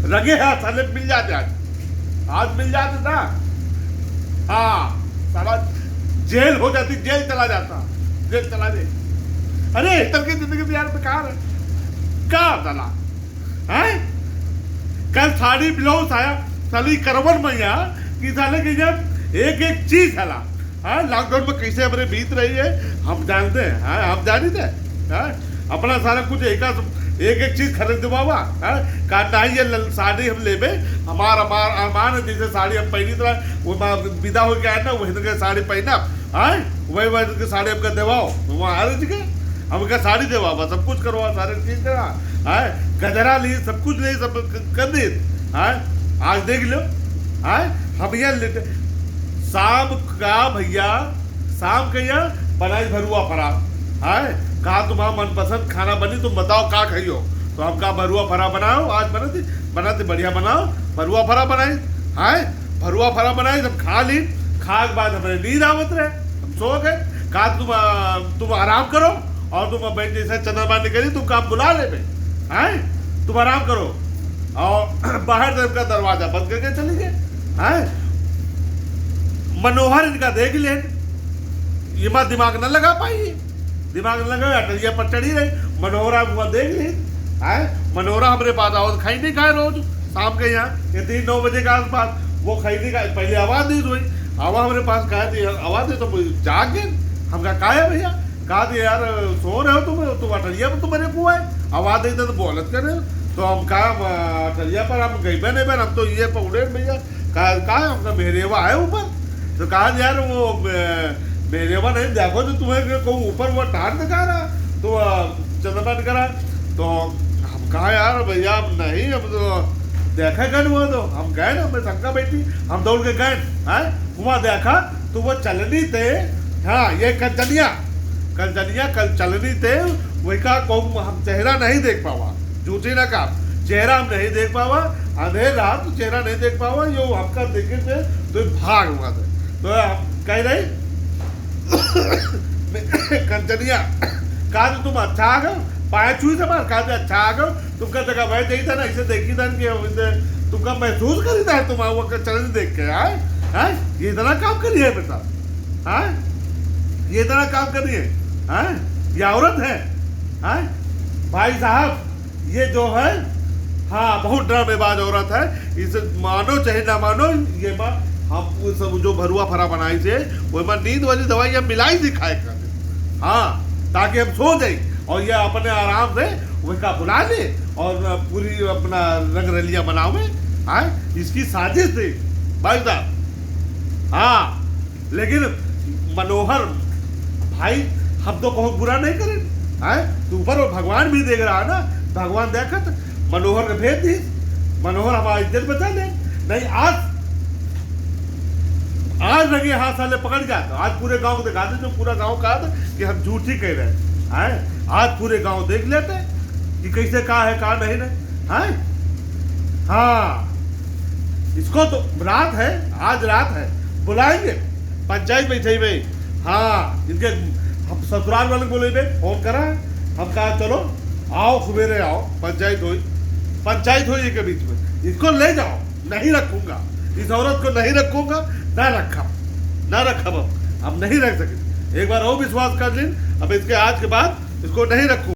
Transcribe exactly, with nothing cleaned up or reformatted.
रंगे हाथ साले मिल जाते आज। आज मिल जाते ना, हाँ, साला जेल हो जाती, जेल चला जाता, जेल चला दे। अरे, इस तरह की जिंदगी तो यार बेकार है। का साला, हैं? कल साड़ी ब्लाउज आया, साली करवन मैया कि साले के जब एक एक चीज हला, हाँ, लॉकडाउन में कैसे हमरे बीत रही है, हम जानते हैं, हाँ, हम जानी थे, हाँ, अपना सारा कुछ एक, एक, एक चीज खरीद देवावा, हाँ, का नहीं ये लल-, साड़ी हम लेबे, हमार, हमार अरमान है, जैसे साड़ी हम पहनी तरह, वो मा-, विदा होके आए ना, वही तरह के साड़ी पहना, हाँ, वही, वही तरह के साड़ी हमका देवाओ, वहाँ आ रही के, हमका साड़ी देवावा, सब कुछ करवा, सारे चीज करा, हाँ, गजरा ली, सब कुछ ली, सब क-, कर दी, हाँ, आज देख लो, हाँ, हम यहाँ लेटे, शाम का भैया, शाम के यहाँ बनाई भरुआ फरा। आए, कहा तुम्हारा मनपसंद खाना बनी, तुम बताओ का खाइयो। तो हम कहा भरुआ फरा बनाओ, आज बनाते, बनाते बढ़िया बनाओ, भरुआ फरा बनाई। आए, भरुआ फरा बनाई, हम खा ली। खा के बाद हमें नींद आवत रहे, हम सो गए। कहा तुम, आ, तुम आराम करो और तुम अब जैसे चंद्रमा निकली, तुम काम बुला ले। आए, तुम आराम करो। और बाहर से उनका दरवाजा बंद करके चली गए। हैं? मनोहर इनका देख लेन, ये माँ दिमाग न लगा पाई, दिमाग न लगा, अटरिया पर चढ़ी रही। मनोहरा हुआ देख लेन, हैं? मनोहरा हमरे पास आवत खैनी खाए रोज शाम के यहाँ, ये तीन नौ बजे के आसपास वो खैनी खाए, पहले आवाज दी हुई, आवा हमरे पास कहा दी, आवाज दे तो जाग गए। हमका का है भैया? कहा दी यार, सो रहे हो तुम, तुम अटरिया पर तुम्हारे को है, आवाज दे तो बोलत करे। तो हम कहा, "हम अटरिया पर हम गइबे नहीं बन, हम तो ये पौड़े भैया।" कहा, "का हमका मेहरेवा है ऊपर?" तो कहा, "यार, वो मे-, मेहरेवा नहीं, देखो तो तुम्हें को ऊपर वो टाट दिखा रहा, तो, आ, चंद्रमा दिखा रहा।" तो हम कहा, "यार भैया, अब नहीं, अब तो देखा गन वो तो।" हम गए ना, मैं शंका बैठी, हम दौड़ के गए, हैं? हुआ देखा तो वो चलनी ते, हाँ, ये कंचनिया, कंचनिया कल चलनी ते, वही का कहूँ हम चेहरा नहीं देख पावा, झूठी ना का, चेहरा हम नहीं देख पावा, अंधेर रहा तो चेहरा नहीं देख पावा, यो हमका देखे थे तो भाग हुआ थे। तो हम कह रहे, कंचनिया, कहा तो तुम अच्छा आ गए, पाए छुई से मार, कहा तो अच्छा आ गए, तुमका जगह भाई देखी था ना, इसे देखी था कि हम इसे, तुमका महसूस करी था, तुम वो चलन देख के, आए, आए, ये इतना काम करी है बेटा, आए, ये इतना काम करी है, आए, ये औरत है, आए, भाई साहब, ये जो है, हाँ, बहुत ड्रामेबाज औरत है, इसे मानो चाहे ना मानो, ये बात हम वो सब जो भरुआ फरा बनाई से, वो में नींद वाली दवाई हम मिलाई थी खाए खातिर, हाँ, ताकि हम सो जाए और ये अपने आराम से वही का बुला ले और पूरी अपना रंगरलिया बनावे। हाँ, इसकी साजिश थी भाई साहब। हाँ, लेकिन मनोहर भाई, हम तो कहूँ बुरा नहीं करे, हैं? तो ऊपर वो भगवान भी देख रहा है ना, भगवान देखत मनोहर के भेज दी, मनोहर हमारा इज्जत बचा ले। नहीं, आज, आज रंगे हाथ साले पकड़ जाते, आज पूरे गांव को दिखा दे, जो पूरा गांव कहा था कि हम झूठी कह रहे हैं, हैं? आज पूरे गांव देख लेते कि कैसे का है, का नहीं, नहीं, हैं? हाँ, इसको तो रात है, आज रात है, बुलाएंगे, पंचायत बैठे भाई। हाँ, इनके हम ससुराल वाले को बोले बे, फोन करा, हम कहा चलो आओ, सुबेरे आओ, पंचायत होई, पंचायत होई के बीच में, इसको ले जाओ, नहीं रखूंगा, इस औरत को नहीं रखूंगा, ना रखा, ना रखा, अब हम नहीं रख सके। एक बार और विश्वास कर लें, अब इसके आज के बाद इसको नहीं रखूंगा।